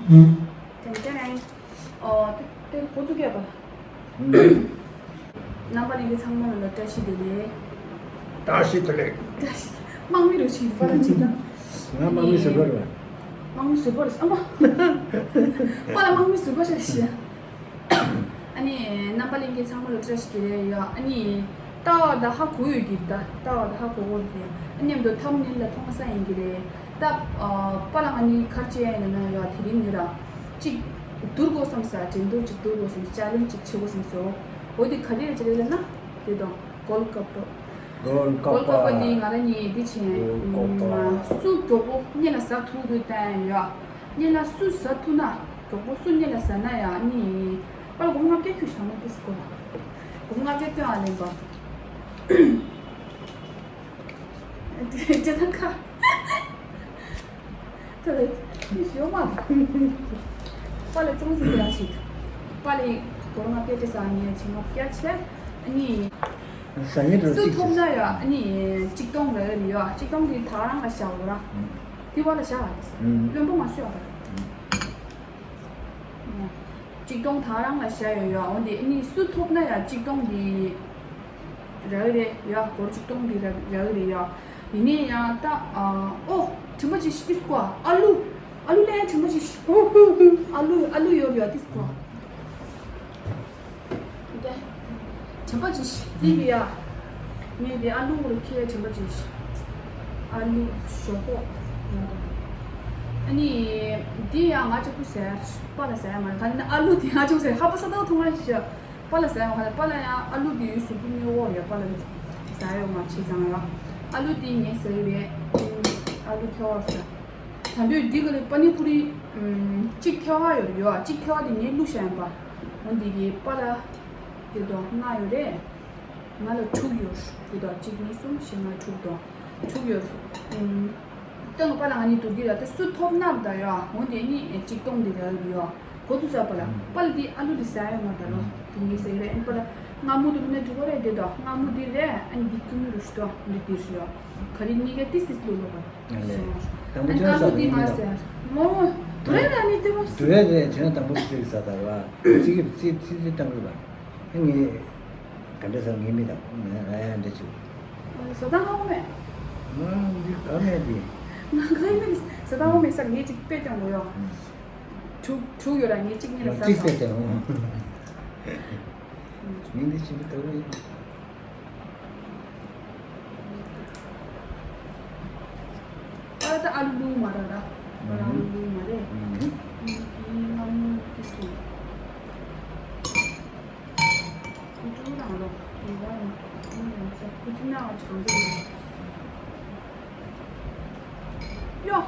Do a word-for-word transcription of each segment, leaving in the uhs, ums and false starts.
ཏན་ཏན། ཨོ། དེ་དེ་འགོ་ཚུགས་ཀྱི་ཡོད་པ། རྣམ་པ་ལྷན་རྒྱས་ཚང་མ་ལ་བཀྲ་ཤིས་བདེ་ལེགས། བཀྲ་ཤིས་བདེ་ལེགས། བཀྲ་ཤིས། དམག་མི་རུ་ཆིག་པ་ལ་ཅི་ད། ང་དམག་མི་ཟུར་པ་རེད་པ། དམག་མི་ཟུར་པ་རེད། ཨ་མ། པ་ལ་དམག་མི་ཟུར་པ་ཤ་ཤི། ཨ་ནི་རྣམ་པ་ལྷན་རྒྱས་ཚང་མ་ལ་བཀྲ་ཤིས་བདེ་ལེགས་ཡ། ཨ་ནི་ལྟ་བ་ད་ཧ་གོ་ཡོད་ཀྱི་ད། ལྟ་བ་ད་ཧ་གོ་གོ་ཡོད་ཀྱི། ཨ་ནི་མཉམ་དུ་ཐམ་ནེལ་ལ་མཐོང་ས་ཡིན་གྱི་རེད་ད། ཨ། པ་ལ་ང་ནི་གར་བྱེད་ཡ་ཡིན་ན་ཡ། དེ་རིང་ནི་ར་ཅིག་བསྡུར་དགོས་བསམ་ས། འགྲན་བསྡུར་ཅིག་བསྡུར་དགོས་བསམ་ས། ཅ་ལེན་ཇི་ཅིག་བྱེད་དགོས་བསམ་སོང་། འོ་དེ་ག་རེ་ཅི་རེད་ལབ་ན། དེ་དང་གོལ་ཀ་པ། གོལ་ཀ་པ། གོལ་ཀ་པ་འདི་ང་རང་གཉིས་འདི་བྱས། གོལ་ཀ་པ། སུ་མགྱོགས་པོ་སྔོན་ལ་ཟ་ཐུབ་དུས་བསྟན་ཡ། སྔོན་ལ་སུ་ཟ་ཐུབ་ན། མགྱོགས་པོ་སུ་སྔོན་ལ་ཟ་ན་ཡ། ཨ་ནི་པར་སྒོར་ལྔ་བརྒྱ་ཁྱོད་བཞག་ན་ཏིས་གོ། སྒོར་ལྔ་བརྒྱ་སྟོན་ཨ་ལེན་པ། དེ་དེ་ན་ཁ། ད་ལྟ་ཤོག་མ། པ་ལ་ཙོང་ཟིག་ཡ་ཞིག་པ་ལ་སྒོར་ལྔ་བརྒྱ་དེ་ཟ་ངས་ཆི་ལྔ་བརྒྱ་བྱས། ཨ་ནི་ཟ་ངེས་འགྲོ། སུ་ཐོབ་ན་ཡ། ཨ་ནི་གཅིག་སྟོང་རག་ཡོད་རེད་ཡ། གཅིག་སྟོང་དེ་ད་རང་ལ་བཞག་འོ་ར། དེ་བ་ལ་བཞག་ཨ། བློན་པོ་མ་གསོད་ཨ། གཅིག་སྟོང་ད་རང་ལ་བཞག་ཡོད་ཡ། འོ་དེ་ཨ་ནི་སུ་ཐོབ་ན་ཡ་གཅིག་སྟོང་དེ། རག་གི་རེད་ཡ། སྒོར་གཅིག་སྟོང་འདི་རག་རག་གི་རེད་ཡ། ཡིན་ནའི་ཡང་ད། ཨ། ཨོ། དྲན་པ་ཅིག་ཤི་ཏིས་ཀོ། ཨ་ལུ། ཨ་ལུ་ལེན་དྲན་པ་ཅིག་ཤི། ཨ་ལུ། ཨ་ལུ་ཡོད་ཡ་ཏིས་ཀོ། དེ་དྲན་པ་ཅིག་ཤི་ཏིས་ཡ། ངས་དེ་ཨ་ལུ་རུ་ཁྱེར་དྲན་པ་ཅིག་ཤི། ཨ་ལུ་ཞོག་ཁོག་ཡོད་དོ། ཨ་ནི་དེ་ཡང་ང་གཅིག་པུ་ཟེར། པ་ལ་ཟེར་ཡ་མ་རེད། ག་ནི་ཨ་ལུ་དེ་ང་གཅིག་པུ་ཟེར། ཧ་པ་ས་ཏོ་ཐུང་ང་ཤི། པ་ལ་ཟ་ཡོང་ཧ་ལ། པ་ལ་ཡང་ཨ་ལུ་དེ་ཡོད་སུ་པུ་ཉོ་འོ་ཡ། པ་ལ་ཟ་ཡོང་མ་བྱེད་ཙང་ཡ། ཨ་ལུ་དེ་ངས་ཟ་ཡི་རེད། ཨ་ལུ་ཐེ་བ་ཟ། ད་དུས་འདི་ག་ལ་པ་ནི་པུ་རི་གཅིག་ཐེ་བ་ཡོད་རེད་ཡ། གཅིག་ཐེ་བ་དེ་ངས་བླུགས་བཞག་ཡིན་པ། འོ་འདི་གི་པ་ལ་དེ་དོ་ལྔ་ཡོད་རེད། ང་ལ་དྲུག་ཡོད། དེ་དང་གཅིག་གཉིས་གསུམ་བཞི་ལྔ་དྲུག་དང་དྲུག་ཡོད། ཨུམ། སྟོན་པ་ལ་ང་གཉིས་དུ་འདི་ལ་དེ་སུ་ཐོབ་ན་ད་ཡ། འོ་དེ་གཉིས་གཅིག་སྟོང་འདི་རག་གི་ཡོད། གོ་ཚུལ་གསར་པ་ལ་པ་ལ་འདི་ཨ་ལུ་འདི་ཟ་ཡོད་མ་ད་ལོ། དེ་ངས་ཟེར་རེད། པ་ལ་སྔ་མོ་དུ་ལུ་ནས་འགྲོ་གི་རེད། དེ་དང་སྔ་མོ་འདི་རེད། ཨ་ནི་འདི་ཀུན་རུ་ཤི་དོ་འདི་འདི་ཤི་ཡོད། ག་རེ་གཉིས་ཀ་ཏིས་ཏིས་ལུ་ལོ་བ། ཨ་ལེ། དང་པོ་ཨ་ནི་ཁྱོད་ཨ་ལུ་ཟ་འདི་ང་ཟ་ཡ། མོ། དུ་རེད་ད་ནི་དེ་བ། དུ་རེད་རེད། དེ་ན་དང་པོ་ཚིག་ཟ་ད་བ། ཚིག་གི་ཚིག་ཚིག་ཚིག་དང་པོ་ལ། ངས་ག་འདྲ་ཟ་ངས་མི་དང་ང་ཡ་འདྲ་བྱུང་། ཟ་ད་ཧ་གོ་མེད། ང་འདི་ག་མེད་འདི། ང་ག་ཡིན་མིན་ཟ་ད་ཧ་གོ་མེད་ས། ངས་ཅིག་དཔེ་སྟོན་དགོས་ཡོད། དྲུག་དྲུག་ཡོད་ར། ངས་གཅིག་གཉིས་ལ་ཟ་གཅིག་དཔེ་སྟོན། ངས་འདི་ཅིག་ག་རེ། ཨ་ད་ཨ་ལུ་ལུ་མ་ར་ར། ཨ་ལུ་ལུ་མ་རེད། ཨ་ལུ་ལུ་མ་རེད། ཨ་ལུ་ལུ་མ་རེད། ཀུ་ཀྲུ་རང་ལོ། ཀུ་ཀྲུ་རང་ལོ། ཀུ་ཀྲུ་ན་ང་ཆང་གི་ཡོ།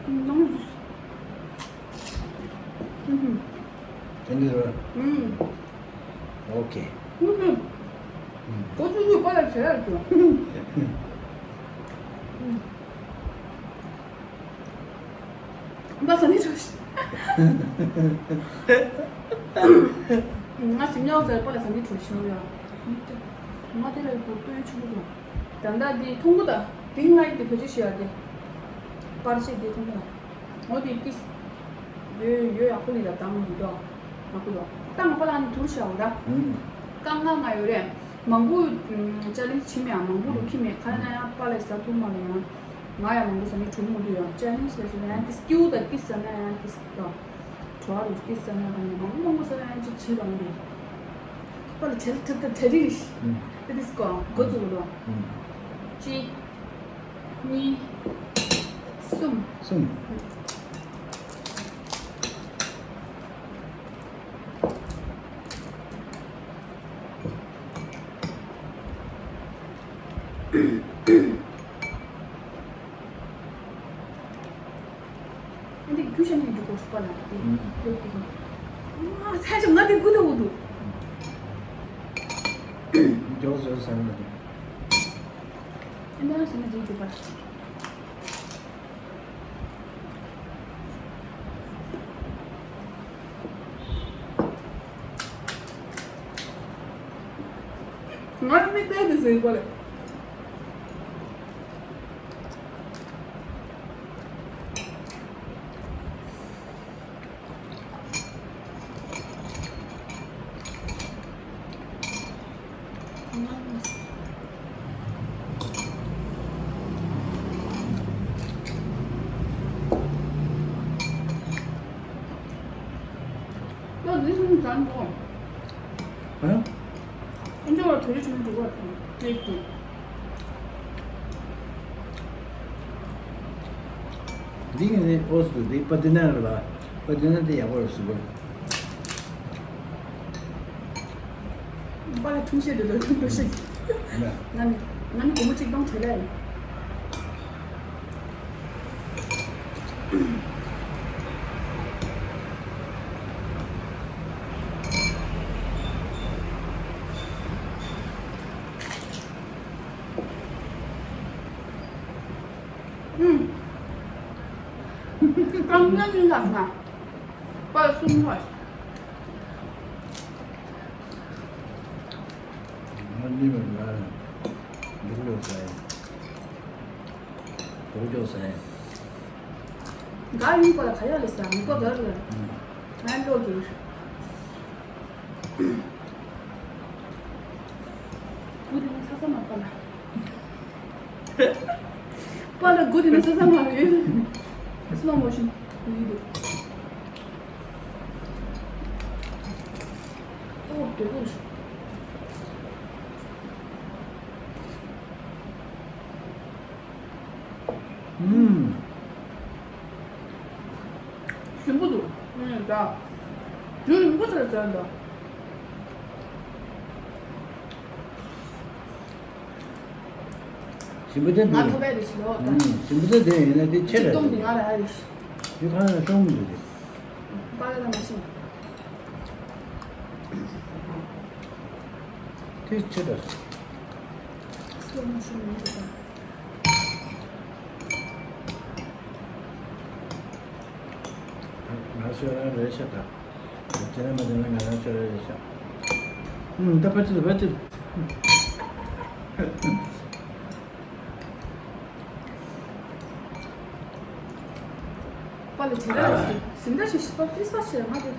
ནང་ཟུ། ཨུ་ཧུ། དེ་འདྲ་རེད། ཨུ། ཨོ་ཁེ། ཨུ་ཧུ། ཨུ། ཀོ་ཚུ་ཚུ་པ་ལ་ཟེར་ཡ་ཀྱོ། ཨུ། ང་ཟ་ནི་འགྲོ་ཤི། ང་ཞིམ་ཉོག་ཟེར་པ་ལ་ཟ་ནི་འགྲོ་ཤི་ཡ། ང་དེ་ལ་གོ་ཏོ་ཡོད་ཆུ་བུ་རེད། ད་ལྟ་འདི་ཐུང་གུ་ད་དིང་ལ་ཡི་དེ་བེད་སྤྱོད་བྱེད་ཡ་དེ། པར་ཆས་འདི་ཐུང་གུ་ད། འོ་དེ་ཏིས། ཡོད་ཡོད་ཡག་པོ་ལི་ད་དང་འདི་དོ། ཡག་པོ་དོ། ད་ང་པ་ལ་ནི་དུར་ཤ་འོ་ད། ཨུམ། རྐང་ལག་ང་ཡོད་རེད། མང་པོ་ཅ་ལེན་ཇི་བྱེད་མེད་ཡང་མང་པོ་རུ་ཁྱི་མེད། ག་ན་ཡང་པ་ལ་ཟ་ཐུབ་མ་རེད་ཡང་། ང་ཡང་མང་པོ་ཟ་ནི་གྲུབ་མོ་དུ་ཡང་ཅ་ལེན་ཇི་ལ་ཟ་ན་ཡང་ཏིས་སྐྱིའུ་ད་ཏིས་ཟ་ན་ཡང་ཏིས་དོ། བྲོ་བ་རུ་ཏིས་ཟ་ན་ཡང་མང་པོ་མང་པོ་ཟ་ན་ཡང་ཅིག་ཇི་རང་རེད། པ་ལ་ཇལ་ཐ་ཐ་ཐ་རི་རི། ཨུམ། ཏིས་ཀོ་གོ་ཙུ་གོ་ལོ། ཨུམ། ཅིག་གཉིས། གསུམ། གསུམ། ཨ་འདི་རྒྱུ་ཤ་ནས་འདུག་གོ་ཚུགས་པ་ལ་དེ་ཨུམ། ལེགས་འདུག་ཨ་ཚ་ཅུང་ང་དེ་དགུ་དང་དགུ་འདུག་མགྱོགས་བཟོས་ཟ་ནི་འདུག་ཨ་འདི་ང་ཟ་ན་འདི་འདུག་པ། ང་ནི་ཏན་ཏན་ཟེར་གོ་ལེ། ཐུང་ཐུང་བྱ་འགྲོ། ཨ། ཨ་འདྲ་བ་དེ་རིགས་བྱུང་འགྲོ་བ་དང་དེ་དུ། འདི་ངས་ནི་ཨོ་སུ་འདི་པ་ཏི་ན་ར་ལ། པ་ཏི་ན་དེ་ཡག་པོ་རེད་ཟེར་བ། པ་ལ་ཐུང་ཤེས་འདི་ལ་ཐུང་འགྲོ་ཤེས། ང་ནི་ང་ནི་སྒོར་མོ་གཅིག་སྟོང་བྲལ་ལས། ཨུམ། རྐང་གཉིས་ལ་ང་། པ་གསུམ་ལ། ང་གཉིས་མ་ང་རེད། འདུག་ལོ་ཟེར། འདུག་ལོ་ཟེར། འགའ་ཡིན་པ་ལ་ག་ཡ་ལ་ཟ་མི་པ་ག་རེ་ལ། ང་ལོ་གི། ཀུ་རེ་ཚ་ཚ་མ་པ་ལ། པ་ལ་དགུ་དེ་ནས་ས་ས་མ་རེད་ཡོད། སི་ལོ་མོ་ཤིན་ཡིན་འདུག་ཨོ་དེ་དགོས་ཤིག་ཨུམ། ཞིམ་པོ་འདུག་ཨུམ་ད། རྒྱུ་རིང་པོ་ཚར་ཚར་འདུག་ཞིམ་པོ་དེ་ང་འདུག་ཐོབ་པའི་རེ་ཞིག་ལོ་ད། ཨུམ། ཞིམ་པོ་དེ་དེ་ཡིན་ན་དེ་ཆེ་རེད། ཆིག་སྟོང་དེ་ང་ལ་ཨ་རེ་ཞིག་དེ་ཁ་ན་སྟོང་མི་འདུག་དེ། པ་ལ་ད་མ་ཤིང་། དེ་ཆེ་རེད། སི་ལོ་མོ་ཤིན་མི་འདུག་ད། ང་ཤོད་རང་རེད་ཤག་ད། དེ་ནས་མ་དེ་ན་ང་རང་ཤོད་རེད་ཤག་ཨུམ། ད་ཕ་ཅི་ད་ཕ་ཅི། པ་ལ་ཇི་འདྲ་ཞིག་ཇི་འདྲ་ཞིག་པ་ཁྲིས་པ་ཞིག་མ་དེ།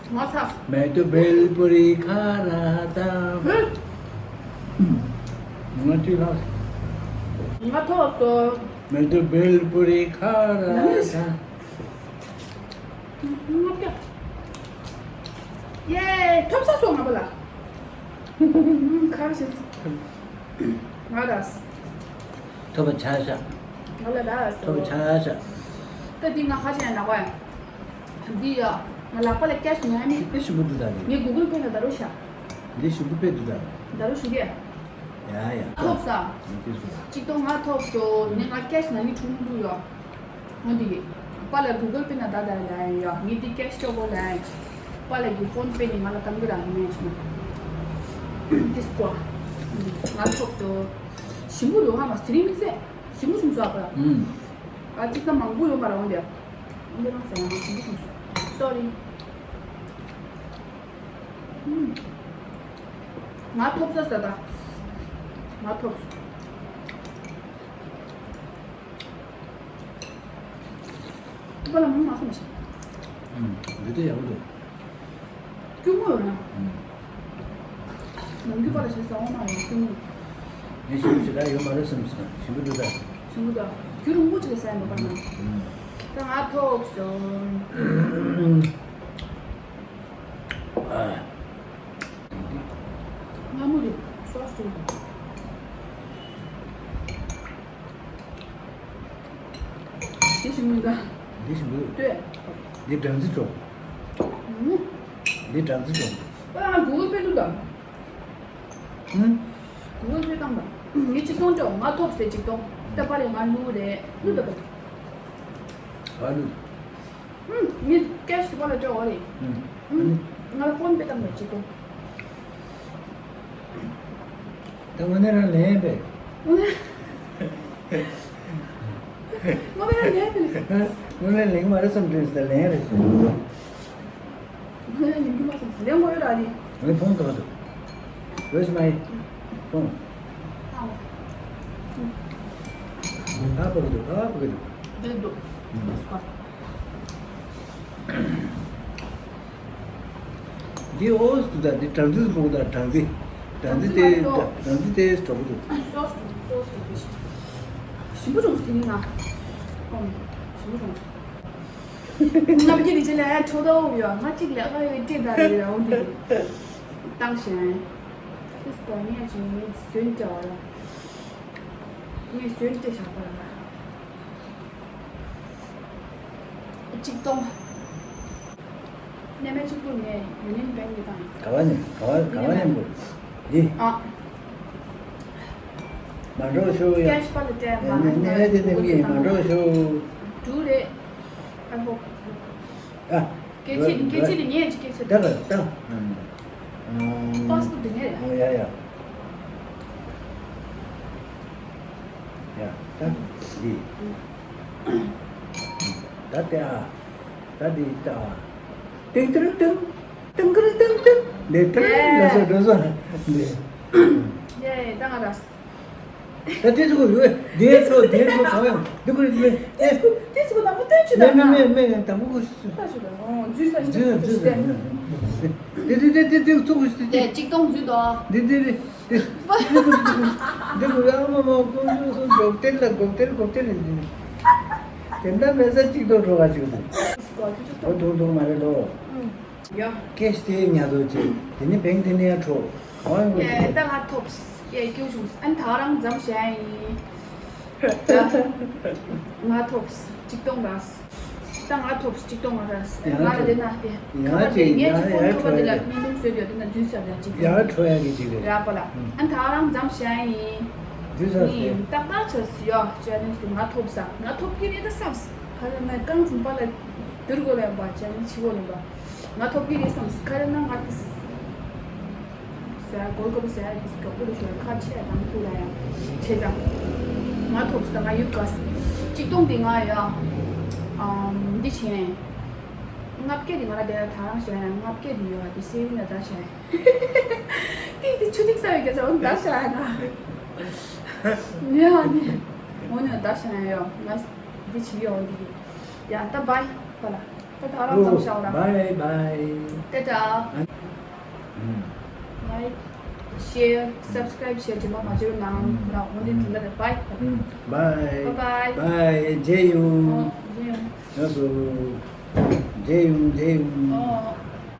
ང་ཚ། མེ་ཏོག་བེལ་པུ་རི་ཁ་ར་ད། ཧུ། ང་ཅི་ལ། ང་ཐོབ་སོང་། མེ་ཏོག་བེལ་པུ་རི་ཁ་ར་ད། ང་ཀྱ། ཡེ་ཐོབ་ས་སོང་ང་བ་ལ། ཁ་ཞིག་ང་ར། ཐོབ་པ་ཆ་བཞག་ང་ལ་ར་སོ། ཐོབ་པ་ཆ་བཞག་ད་འདི་ང་ཁ་ཞིག་ཡང་ལག་པ་ཡང་། འདི་ཡ། ང་ལག་པ་ལ་ཀེཤ་ཉར་ནི། དེ་ཞུ་གི་འདུག་ད་དེ། ངས་གུ་གུལ་པེ་ན་ད་རུ་བཞག་འདི་ཞུ་གི་པེ་འདུག་ད། ད་རུ་ཞུ་གི་ཡ་ཡ། ཐོབ་ས། འདི་ཞུ་གི་གཅིག་སྟོང་ལྔ་ཐོབ་སོ། ཡིན་ནའི་ང་ཀེཤ་ཉར་ནི་འཁྲུག་འདུག་ཡ། འོ་འདི་གི་པཱ་ལགས་གུ་གུལ་པེ་ན་ད་ད་ལ་ཡ། ངས་འདི་ཀེཤ་ཅོག་གོ་ལ་ཡ། པཱ་ལགས་ཀྱི་ཕོན་པེ་ནི་ང་ལ་བཏང་གི་ར་ཉན་ཞུ་ན། དེ་སྐོ། ང་ཐོབ་སོ། ཞིམ་པོ་འདུག་ཧ་མ་དེ་རིང་དམིགས་བསལ། ཞིམ་པོ་བྱུང་སོང་ཨ་ཕ། ཨུམ། ཨ་གཅིག་ད་མང་པོ་ཡོད་མ་རེད་འོང་དེ། འདི་རང་ཟ་ཡང་ཞིམ་པོ་བྱུང་སོང་། སོ་རི། ཨུམ། ང་ཐོབ་ས་ཟ་ད། ང་ཐོབ་སོང་། ཨ་ཕ་ལ་མང་མ་ཟ་མ་ཤེས། ཨུམ། འདི་དེ་ཡག་པོ་འདུག་སྐྱུར་མོ་ཡོད་ན། ནམ་རྒྱུན་པ་ལ་ཞེ་ས་འོ་མ་ཡོད་སྐྱུར་མོ། ངས་ཞིམ་པོ་ཞེ་དྲག་ཡོད་མ་རེད་བསམ་སོང་། ཞིམ་པོ་འདུག་ད། ཞིམ་པོ་ད། རྒྱུན་རིང་པོ་ཅིག་ལ་ཟ་ཡ་འདུག་པ་ན། ད་ང་ཐོག་སོང་། སྔ་མོ་རེད་སོ་སོ་ད། འདི་ཞིམ་མོ་ཡིན་ད། འདི་ཞིམ་པོ་ཡོད། ལྟོས། འདི་སྦྲང་རྩི་བྲོ། ཨུམ། འདི་སྦྲང་རྩི་བྲོ། ཨ་ང་གུ་གུལ་པེ་འདུག་ད། ཨུམ། གུ་གུལ་པེ་བཏང་ད། ངས་ཆིག་སྟོང་སྤྲོད་ང་ཐོབ་ཟེར་ཆིག་སྟོང་། ད་པཱ་ལགས་ང་བླུག་རེད་བླུག་ད་པཱ་ལགས། ཨ་བླུག་ཨུམ། ངས་ཀེཤ་དེ་པཱ་ལགས་སྤྲོད་འོ་རེད། ཨུམ། ང་ལ་ཕོན་པེ་བཏང་ད་ཆིག་སྟོང་། ད་དངོས་གནས་རང་ལེན་པས། དངོས་གནས་ལེན་པས། དངོས་གནས་ལེན་མ་རེད་བསམ་དུས་ད་ལེན་རེད། དངོས་གནས་ལེན་གྱི་མ་བསམ་ལེན་དགོས་ཡོད་ར་ནི། ངའི་ཕོན་ག་པར་འདུག Where's my phone? ཨ་ཕ་གི་འདུག་ཨ་ཕ་གི་འདུག་འདི་འདུག་ཨུམ། ཨ། འདི་ཨོ་སུ་ད་འདི་སྦྲང་རྩི་སུ་ཕོག་ད་སྦྲང་རྩི། སྦྲང་རྩི་དེ་སྦྲང་རྩི་དེ་གྲོགས་པོ་འདུག་སོ་སོ་སོ་སོ་སོ་ཞིམ་པོ་བྱུང་སོང་དེ་ནི་ང་། ཨོ་ཞིམ་པོ་བྱུང་སོང་། ང་བརྒྱད་ལས་ཅི་ལས་ཁྲོ་ད་འོ་ཡོད་ང་གཅིག་ལས་ཁ་ཡོད་ལྟས་ད་རེད་ར་འོ་འདི་བཏང་ཞེན། ཏིས་པ་ཉེ་ཅིང་མི་ཟོན་འདྲ་བ་ར། ངས་ཟོན་ཏེ་བཞག་པ་ར། གཅིག་སྟོང་། གནས་མལ་གཅིག་པུ་ནས་ཡུན་རིང་བན་གྱི་དང་། ག་བ་ནས་ག་བ་ག་བ་ནས་འགོ། འདི། ཨ། མ་འགྲོ་ཤོག་ཡ། ཀེཤ་པ་ལ་སྤྲད་མ། གནས་མལ་དེ་ནས་ཀྱི་མ་འགྲོ་ཤོག་འབྲུ་རེད། ཨ་ཧོ། ཨ། སྐད་ཆ་སྐད་ཆ་དེ་ཉན་ཅིག་སྐད་ཆ་ད་ག་ད། པ་སི་པོར་དེ་ཉན་རེད། ཨོ་ཡ་ཡ། ཡ་ད་འདི། ད་དེ་ཨ། ད་འདི་ད་ཨ། ཏིང་ཏིང་ཏིང་། ཏིང་ཀིར་ཏིང་ཏིང་། འདི་ཏིང་ལ་སོ་འགྲོ་སོ། འདི། ཡ་ཡ་ད་ང་ར། ད་དེ་ཚོ་གོ་ཡོད། དེ་ཚོ་དེ་ཚོ་གང་ཡང་འདི་གོ་ཡོད། ཨེ། དེ་ཚོ་ནང་པ་སྟོན་ཆུ་མེད་དང་མེད་ན། མེད་མེད་མེད་དང་པོ་གོ་ཤི་སོ། ད་ཆུ་དང་འོ་འཛུལ་ས་འཛུལ་འཛུལ་འཛུལ་འཛུལ། དེ་དེ་དེ་དེ་དེ་ཚོ་གོ་ཤི་དེ། དེ་གཅིག་སྟོང་འཛུལ་དོ། འདི་འདི་འདི་འདི་འདི་གོ་ཡ་མ་མ་གོ་ཤི་སོ། གོ་ཏེ་ལ་གོ་ཏེ་གོ་ཏེ་ལ་འདི་དེ་འདྲ་མེད་ས་གཅིག་སྟོང་འགྲོ་ག་ཅིག་འདུག་འོ་དུང་དུང་མ་རེད་དོ། ཡ། ཀེཤ་དེ་ཉར་དོ་ཅིག་དེ་ནི་བེང་དེ་ནི་ཡ་འཕྲོ། གང་ཡོང་གི་ཡ་ད་ང་ཐོབ་ཡ་སྐྱོ་བྱུང་ཨན་ད་རང་འཛམ་བྱ་ཡིན། ད་ང་ཐོབ་གཅིག་སྟོང་ར། ད་ང་ཐོབ་གཅིག་སྟོང་ར། ང་ལ་དེ་ན་དེ་ཡ་ཁ་བ་ཅིག་དེ་ངས་ཡ་ཅིག་ཡ་ཕོན་ཐོག་འཕྲོ་པ་དེ་ལ་ཡ་བརྙན་ཐུང་བཟོས་ཡོད་དེ་ན་འཛུལ་ས་ལ་ཅིག་ཡ་འཕྲོ་ཡ་གི་ཅིག་རེད། ཡ་པ་ལ་ཨན་ད་རང་འཛམ་བྱ་ཡིན། འཛུལ་ས་ནི་དེ་ཏག་ཏག་ཆ་སི་ཡ་ཅ་ནི་ང་ཐོབ་ས་ང་ཐོབ་ཀྱི་རེད་ད་བསམ་སི་ཁ་ལ་ན་རྐང་འཛིན་པ་ལ་བསྡུར་དགོས་ལེན་པ་ཅ་ནི་ཆི་དགོས་ལེན་པ། ང་ཐོབ་ཀྱི་རེད་བསམ་སི་ཁ་རེ་ན་ང་ཏི་ཟ་གོལ་གོལ་ཟ་ཡ་ཏི་སི་ག་པུ་རུ་ཤོར་ཁ་ཆེ་དང་ཐུག་ལ་ཡང་ཆེ་ཙང་། ང་ཐོབ་སི་ད་ང་ཡུག་ག་སི་གཅིག་སྟོང་དེ་ང་ཡ་ཨམ་འདི་བྱས་ནས་ལྔ་བརྒྱ་དེ་ང་ལ་དེ་ལ་ད་རང་བྱས་ན་ལྔ་བརྒྱ་དེ་ཡོད་དེ་སེ་ཝིང་ལ་ད་བྱས་ཏི་དེ་ཆུ་ཐིག་ས་ཡོད་ག་ས་འོ་ད་བྱས་ན་ཡ་ནི་འོ་ནི་ད་བྱས་ན་ཡ་ང་འདི་བྱས་ཡོད་འདི་ཡ་ད་བའི་པ་ལ། ད་ད་རང་ཙམ་བྱའོ་ར། Bye bye. ཏ་ཏ། Like, share, subscribe བྱེད་དྲི་མ་མ་བརྗེད་རོགས་གནང་། ལ་འོ་འདི་དྲི་ལ་རེ་bye. Bye. Bye bye. Bye. མཇལ་ཡོང་། མཇལ་ཡོང་། ལགས་སོ། མཇལ་ཡོང་མཇལ་ཡོང་། ཨོ།